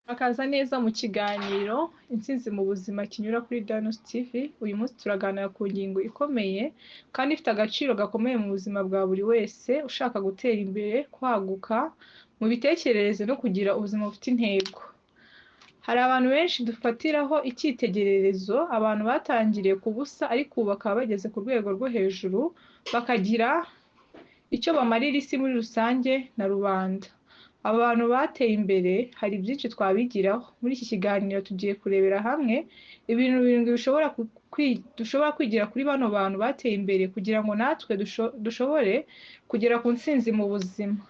Murakaza neza mu kiganiro Intsinzi mu buzima kinyura kuri Danos TV. Uyu munsi turaganira ku ngingo ikomeye kandi ifite agaciro gakomeye mu buzima bwa buri wese ushaka gutera imbere, kwaguka mu mitekerereze no kugira ubuzima bufite intego. Hari abantu benshi dufatiraho icyitegererezo, abantu batangiriye ku busa ariko ubu bakaba bageze ku rwego rwo hejuru, bakagira icyo bamarira isi muri rusange na rubanda. Aba bantu bateye imbere hari byinshi twabigiraho. Muri iki kiganiro tugiye kurebera hamwe ibintu birindwi dushobora kwigira kuri bano bantu bateye imbere kugira ngo natwe dushobore kugera ku ntsinzi mu buzima.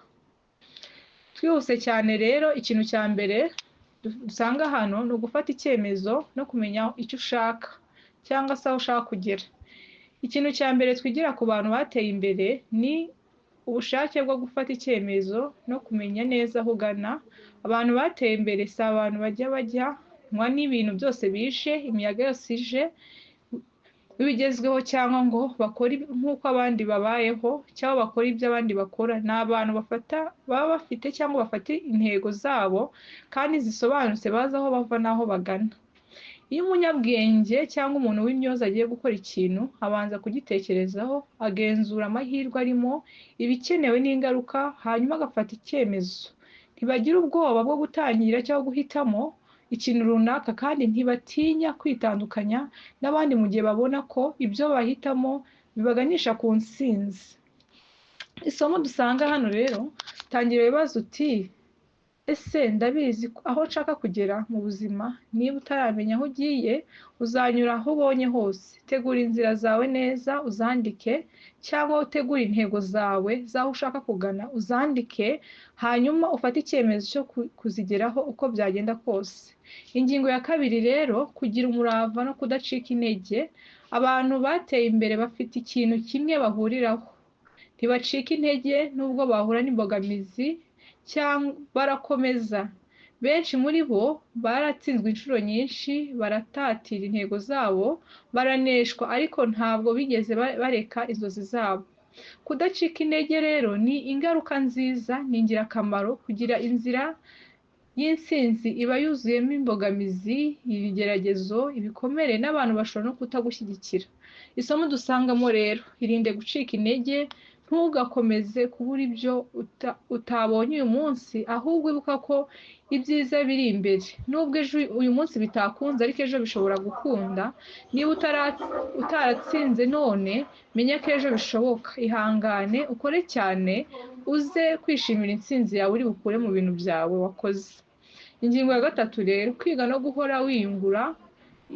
Twihuse cyane rero, ikintu cya mbere dusanga hano ni ugufata icyemezo no kumenya icyo ushaka cyangwa se aho ushaka kugera. Ikintu cya mbere twigira ku bantu bateye imbere ni ubushake bwo gufata icyemezo no kumenya neza aho ugana. Abantu bateye imbere si abantu bajya bajyanwa n'ibintu byose bije, imiyaga yose ije bigezweho, cyangwa ngo bakore nk'uko abandi babayeho cyangwa bakore ibyo abandi bakora. Ni abantu baba bafite cyangwa bafata intego zabo kandi zisobanutse, bazi aho bava n'aho bagana. Iyo umunyabwenge cyangwa umuntu w'intyoza agiye gukora ikintu, abanza kugitekerezaho, agenzura amahirwe arimo, ibikenewe n'ingaruka, hanyuma agafata icyemezo. Ntibagira ubwoba bwo gutangira cyangwa guhitamo ikintu runaka, kandi ntibatinya kwitandukanya n'abandi mu gihe babona ko ibyo bahitamo bibaganisha ku ntsinzi. Isomo dusanga hano rero, tangira wibaze uti: "Ese ndabizi aho nshaka kugera mu buzima?" Niba utaramenya aho ugiye, uzanyura aho ubonye hose. Tegura inzira zawe neza, uzandike, cyangwa utegure intego zawe z'aho ushaka kugana, uzandike, hanyuma ufate icyemezo cyo kuzigeraho uko byagenda kose. Ingingo ya kabiri rero, kugira umurava no kudacika intege. Abantu bateye imbere bafite ikintu kimwe bahuriraho: ntibacika intege nubwo bahura n'imbogamizi, cyangwa barakomeza. Benshi muri bo baratsinzwe inshuro nyinshi, baratatira intego zabo, baraneshwa, ariko ntabwo bigeze bareka inzozi zabo. Kudacika intege rero ni ingaruka nziza, ni ingirakamaro. Kugira inzira y'intsinzi iba yuzuyemo imbogamizi, ibigeragezo, ibikomere n'abantu bashobora no kutagushyigikira. Isomo dusangamo rero, irinde gucika intege, ntugakomeze kubura ibyo utabonye uyu munsi, ahubwo ibuka ko ibyiza biri imbere. Nubwo ejo uyu munsi bitakunze, ariko ejo bishobora gukunda. Niba utaratsinze none, menya ko ejo bishoboka. Ihangane, ukore cyane, uze kwishimira intsinzi yawe uri bukure mu bintu byawe wakoze. Ingingo ya gatatu rero, kwiga no guhora wiyungura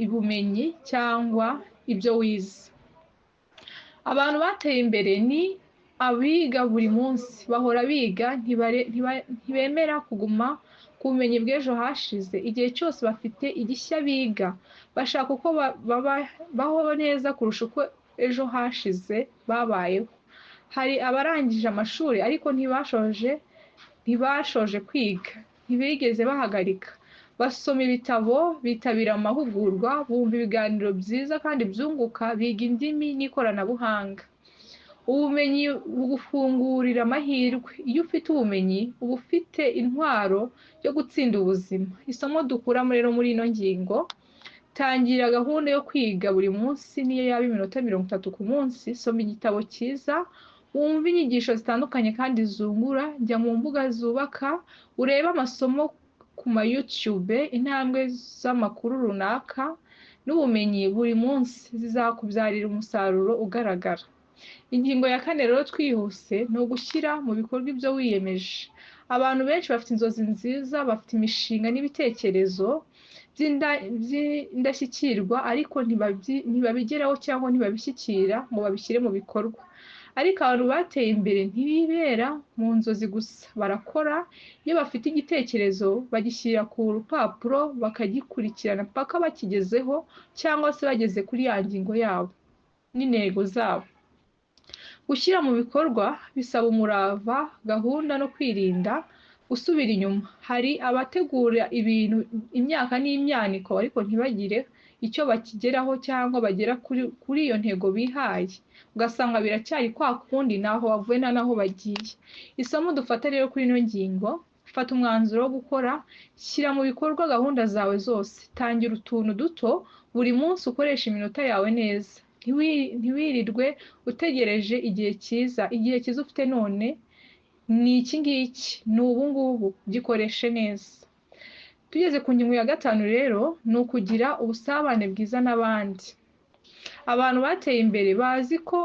ubumenyi cyangwa ibyo wize. Abantu bateye imbere ni abiga buri munsi, bahora biga, ntibemera kuguma ku bumenyi bw'ejo hashize. Igihe cyose bafite igishya biga, bashaka uko babaho neza kurusha uko ejo hashize babayeho. Hari abarangije amashuri ariko ntibashoje kwiga, ntibigeze bahagarika. Basoma ibitabo, bitabira amahugurwa, bumva ibiganiro byiza kandi byunguka, biga indimi n'ikoranabuhanga. Ubumenyi bugufungurira amahirwe. Iyo ufite ubumenyi, uba ufite intwaro yo gutsinda ubuzima. Isomo dukuramo rero muri ino ngingo, tangira gahunda yo kwiga buri munsi, niyo yaba iminota 30 ku munsi. Soma igitabo cyiza, wumve inyigisho zitandukanye kandi zungura, jya mu mbuga zubaka, urebe amasomo ku ma YouTube, intambwe z'amakuru runaka n'ubumenyi buri munsi zizakubyarira umusaruro ugaragara. Ingingo ya kane rero twihuse, ni ugushyira mu bikorwa ibyo wiyemeje. Abantu benshi bafite inzozi nziza, bafite imishinga n'ibitekerezo by'indashyikirwa, ariko ntibabigeraho cyangwa ntibabishyikira ngo babishyire mu bikorwa. Ariko abantu bateye imbere ntibibera mu nzozi gusa, barakora. Iyo bafite igitekerezo bagishyira ku rupapuro, bakagikurikirana mpaka bakigezeho cyangwa se bageze kuri ya ngingo yabo n'intego zabo. Gushyira mu bikorwa bisaba umurava, gahunda no kwirinda gusubira inyuma. Hari abategura ibintu imyaka n'imyaniko ariko ntibagire icyo bakigeraho cyangwa bagera kuri iyo ntego bihaye, ugasanga biracyari kwa kundi, ntaho bavuye nta n'aho bagiye. Isomo dufata rero kuri ino ngingo, Fata umwanzuro wo gukora, shyira mu bikorwa gahunda zawe zose, tangira utuntu duto buri munsi, ukoresha iminota yawe neza. Ntiwirirwe utegereje igihe cyiza, igihe cyiza ufite none ni iki ngiki, ni ubu ngubu, gikoreshe neza. Tugeze ku ngingo ya gatanu rero, ni ukugira ubusabane bwiza n'abandi. Abantu bateye imbere bazi ko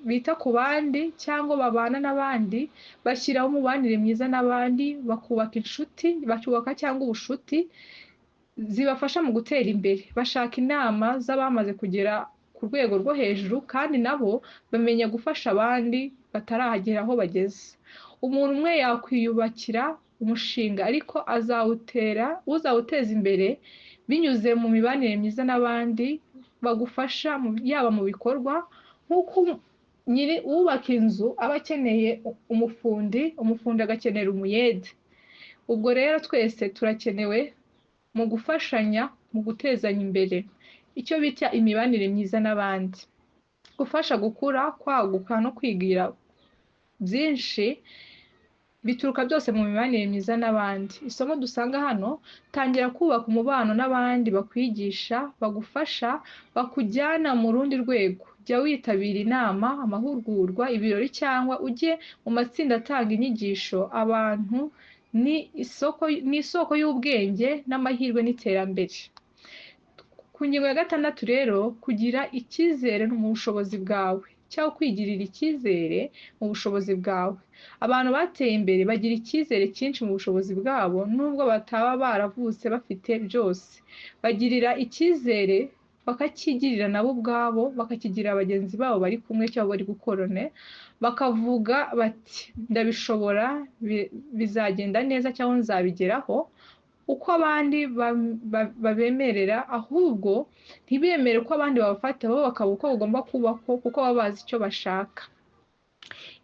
bita ku bandi cyangwa babana n'abandi, bashyiraho umubanire mwiza n'abandi, bakubaka inshuti, bakubaka cyangwa ubushuti zibafasha mu gutera imbere. Bashaka inama z'abamaze kugera ku rwego rwo hejuru, kandi nabo bamenya gufasha abandi batarahagera aho bageze. Umuntu umwe yakwiyubakira umushinga, ariko uzawuteza imbere binyuze mu mibanire myiza n'abandi bagufasha, yaba mu bikorwa, nk'uko nyiri uwubaka inzu aba akeneye umufundi, umufundi agakenera umuyede. Ubwo rero twese turakenewe mu gufashanya, mu gutezanya imbere, icyo bita imibanire myiza n'abandi. Gufasha gukura, kwaguka no kwigira byinshi bituruka byose mu mibanire myiza n'abandi. Isomo dusanga hano, tangira kubaka umubano n'abandi bakwigisha, bagufasha, bakujyana mu rundi rwego. Jya witabira inama, amahugurwa, ibirori cyangwa ujye mu matsinda atanga inyigisho. Abantu ni isoko y'ubwenge n'amahirwe n'iterambere. Ku ngingo ya gatandatu rero, kugira icyizere mu bushobozi bwawe cyangwa kwigirira icyizere mu bushobozi bwawe. Abantu bateye imbere bagira icyizere cyinshi mu bushobozi bwabo, nubwo bataba baravutse bafite byose. Bagirira icyizere bakakigirira nabo ubwabo, bakakigirira bagenzi babo bari kumwe cyangwa bari gukorana, bakavuga bati ndabishobora, bizagenda neza cyangwa nzabigeraho, uko abandi babemerera, ahubwo ntibemere ko abandi babafata, bo bakaba uko bagomba kubaho, kuko baba bazi icyo bashaka.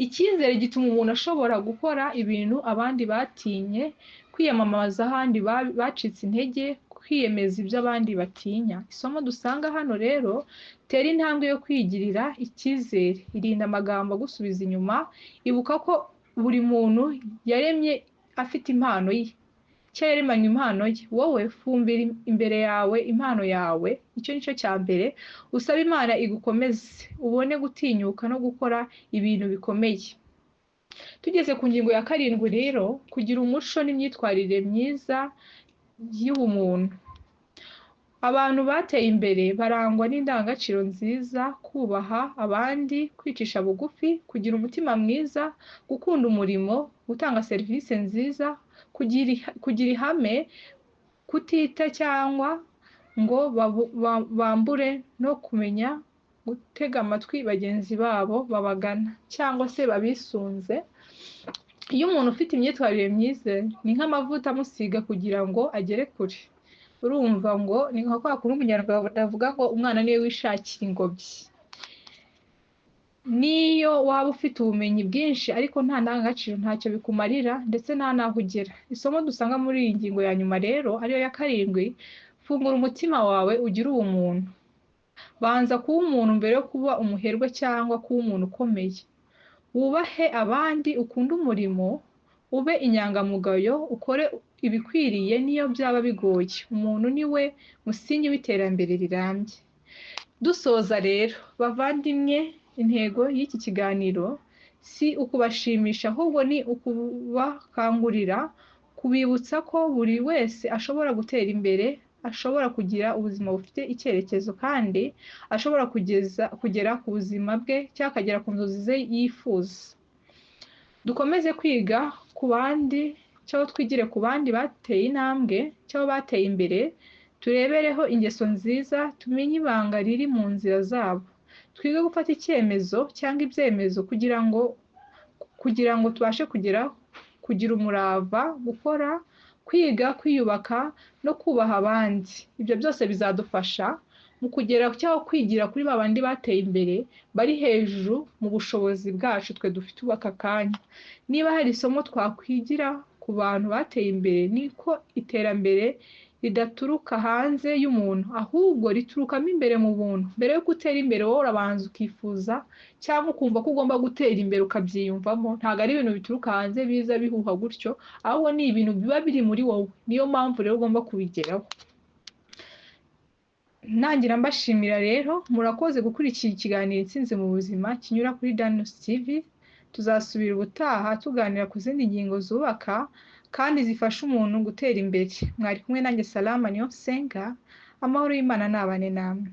Icyizere gituma umuntu ashobora gukora ibintu abandi batinye, kwiyamamaza ahandi bacitse intege, kwiyemeza ibyo abandi batinya. Isomo dusanga hano rero, tera intambwe yo kwigirira icyizere, irinda amagambo agusubiza inyuma, ibuka ko buri muntu yaremye afite impano ye, icyo yaremanywe impano ye. Wowe fumbira imbere yawe impano yawe, icyo ni cyo cya mbere, usabe Imana igukomeze, ubone gutinyuka no gukora ibintu bikomeye. Tugeze ku ngingo ya karindwi rero, kugira umuco n'imyitwarire myiza y'ubumuntu. Abantu bateye imbere barangwa n'indangagaciro nziza, kubaha abandi, kwicisha bugufi, kugira umutima mwiza, gukunda umurimo, gutanga serivisi nziza, kugira ihame, kutita cyangwa ngo bambure, no kumenya gutega amatwi bagenzi babo babagana cyangwa se babisunze. Iyo umuntu ufite imyitwarire myiza ni nk'amavuta amusiga kugira ngo agere kure. Urumva ngo ni nka kwa kundi umunyarwanda avuga ngo umwana niwe wishakira ingobyi. Niyo waba ufite ubumenyi bwinshi ariko nta ndangagaciro, ntacyo bikumarira ndetse nta n'aho ugera. Isomo dusanga muri iyi ngingo ya nyuma rero, ariyo ya karindwi, fungura umutima wawe ugire ubumuntu. Banza kuba umuntu mbere yo kuba umuherwe cyangwa kuba umuntu ukomeye. Wubahe abandi, ukunde umurimo, ube inyangamugayo, ukore ibikwiriye niyo byaba bigoye. Umuntu ni we musingi w'iterambere rirambye. Dusoza rero, bavandimwe, intego y'iki kiganiro si ukubashimisha, ahubwo ni ukubakangurira, kubibutsa ko buri wese ashobora gutera imbere, ashobora kugira ubuzima bufite icyerekezo, kandi ashobora kugera ku buzima bwe cyangwa akagera ku nzozi ze yifuza. Dukomeze kwiga ku bandi cyangwa twigire ku bandi bateye intambwe cyangwa bateye imbere, turebereho ingeso nziza, tumenye ibanga riri mu nzira zabo. Twige gufata icyemezo cyangwa ibyemezo kugira ngo tubashe kugira umurava, gukora, kwiga, kwiyubaka no kubaha abandi. Ibyo byose bizadufasha mu kugera cyangwa kwigira kuri ba bandi bateye imbere, bari hejuru mu bushobozi bwacu twe dufite ubu aka kanya. Niba hari isomo twakwigira ku bantu bateye imbere, ni ko iterambere ridaturuka hanze y'umuntu, ahubwo riturukamo imbere mu buntu. Mbere yuko utera imbere wowe urabanza ukifuza cyangwa ukumva ko ugomba gutera imbere ukabyiyumvamo. Ntabwo ari ibintu bituruka hanze biza bihuha gutyo, ahubwo ni ibintu biba biri muri wowe. Niyo mpamvu rero ugomba kubigeraho. Ntangira mbashimira rero, murakoze gukurikira ikiganiro Intsinzi mu Buzima kinyura kuri Danos TV. Tuzasubira ubutaha tuganira ku zindi ngingo zubaka kandi zifasha umuntu gutera imbere. Mwari kumwe nanjye Salama Niyonsenga, amahoro y'Imana nabane namwe.